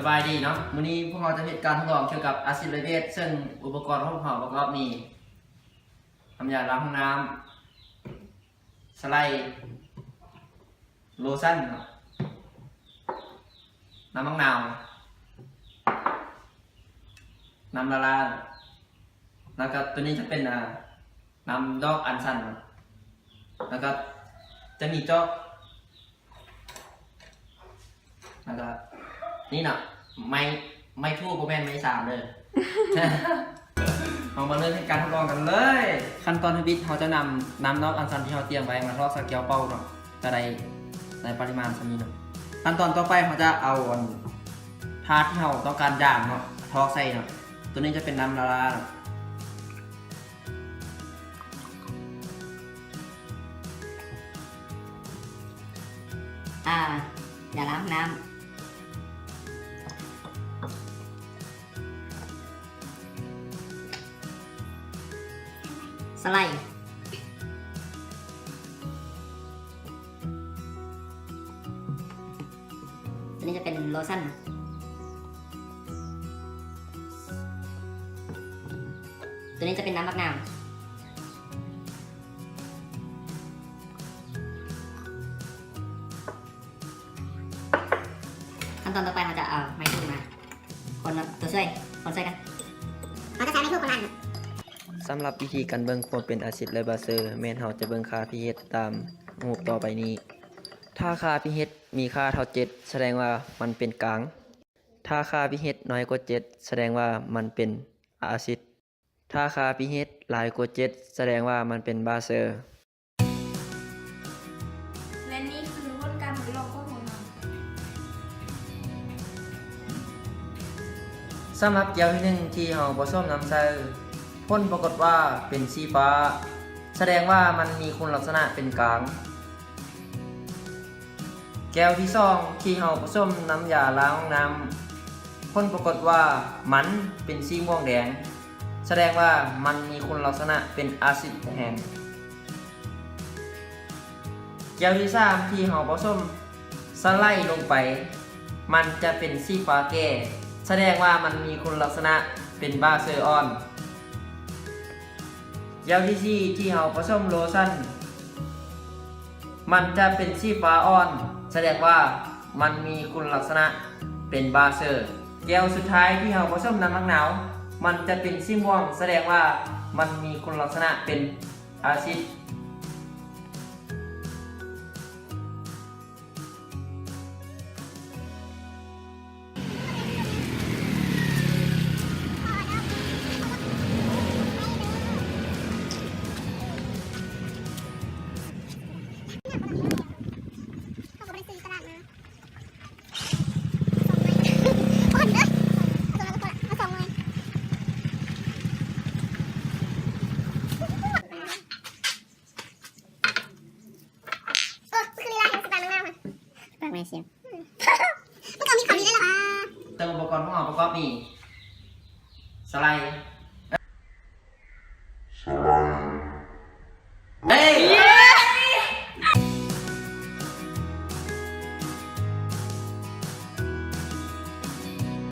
ສະບາຍດີເນາະ, ມື້ນີ້ພວກເຮົາຈະເຮັດການທົດລອງກ່ຽວກັບອາຊິດໂລເລດ, ເຊິ່ງອຸປະກອນຂອງເຮົາປະກອບມີ ນ້ຳຢາລ້າງຫ້ອງນ້ຳ, ສະໄລ, ໂລຊັນເນາະ, ນ້ຳໝາກນາວ, ນ້ຳລາລາ, ແລ້ວກໍຕົວນີ້ຈະເປັນ ອ່າ ນ້ຳດອກອັນຊັນເນາະ, ແລ້ວກໍຈະມີຈອກ ແລ້ວກໍນີ້ເນາະ ໄມ້ ໄມ້ທູບ ບໍ່ແມ່ນໄມ້ສາມເດີ. ເຮົາມາເລີ່ມເຮັດການທົດລອງກັນເລີຍ. ຂັ້ນຕອນທຳອິດ ເຮົາຈະນຳນ້ຳດອກອັນຊັນທີ່ເຮົາຕຽມໄວ້ມາຖອກໃສ່ແກ້ວເປົ່າເນາະ, ຈະໄດ້ໃນປະລິມານສ່ຳນີ້ເນາະ. ຂັ້ນຕອນຕໍ່ໄປ ເຮົາຈະເອົາອັນທາດທີ່ເຮົາຕ້ອງການຢາມເນາະ ຖອກໃສ່ເນາະ, ຕົວນີ້ຈະເປັນນ້ຳລາລາເນາະ. ອາ ຢາລ້າງຫ້ອງນ້ຳ, ສະໄລ, ຕົວນີ້ຈະເປັນໂລຊັນ, ຕົວນີ້ຈະເປັນນ້ຳໝາກນາວ. ຂັ້ນຕອນຕໍ່ໄປ ເຮົາຈະເອົາໄມ້ທູບມາຄົນເນາະ, ຕົວຊ່ວຍ ຄົນຊ່ວຍກັນ. ເຮົາຈະໃຊ້ໄມ້ທູບຄົນລະອັນ. ສຳລັບວິທີການເບິ່ງຄວາມເປັນອາຊິດ ແລະ ບາເຊີ ແມ່ນເຮົາຈະເບິ່ງຄ່າ pH ຕາມຮູບຕໍ່ໄປນີ້. ຖ້າຄ່າ pH ມີຄ່າເທົ່າເຈັດ ສະແດງວ່າມັນເປັນກາງ. ຖ້າຄ່າ pH ນ້ອຍກວ່າເຈັດ ສະແດງວ່າມັນເປັນອາຊິດ. ຖ້າຄ່າ pH ຫຼາຍກວ່າເຈັດ ສະແດງວ່າມັນເປັນບາເຊີ. ແລະນີ້ຄືຜົນການທົດລອງຂອງເຮົາ. ສຳລັບແກ້ວທີໜຶ່ງທີ່ເຮົາປະສົມນ້ຳໃສ່, ຜົນປາກົດວ່າເປັນສີຟ້າ, ສະແດງວ່າມັນມີຄຸນລັກສະນະເປັນກາງ. ແກ້ວທີສອງທີ່ເຮົາປະສົມນ້ຳຢາລ້າງຫ້ອງນ້ຳ, ຜົນປາກົດວ່າມັນເປັນສີມ່ວງແດງ, ສະແດງວ່າມັນມີຄຸນລັກສະນະເປັນອາຊິດແຮງ. ແກ້ວທີສາມທີ່ເຮົາປະສົມສະໄລລົງໄປ, ມັນຈະເປັນສີຟ້າແກ່, ສະແດງວ່າມັນມີຄຸນລັກສະນະເປັນບາເຊີອ່ອນ. ແກ້ວທີສີ່ທີ່ເຮົາປະສົມໂລຊັນ, ມັນຈະເປັນສີຟ້າອ່ອນ, ສະແດງວ່າມັນມີຄຸນລັກສະນະເປັນບາເຊີ. ແກ້ວສຸດທ້າຍທີ່ເຮົາປະສົມນ້ຳໝາກນາວ, ມັນຈະເປັນສີມ່ວງ, ສະແດງວ່າມັນມີຄຸນລັກສະນະເປັນອາຊິດ. ເອີ ຄືລີລາເຫັນສະຕາງນາງງາມຫັ້ນ ປາກແມ່ຊິມ ອືມ ມັນກໍມີຄວາມດີເດ້ລະຫວາ. ເຊິ່ງອຸປະກອນຂອງເຮົາປະກອບມີ ສະໄລ ສະໄລ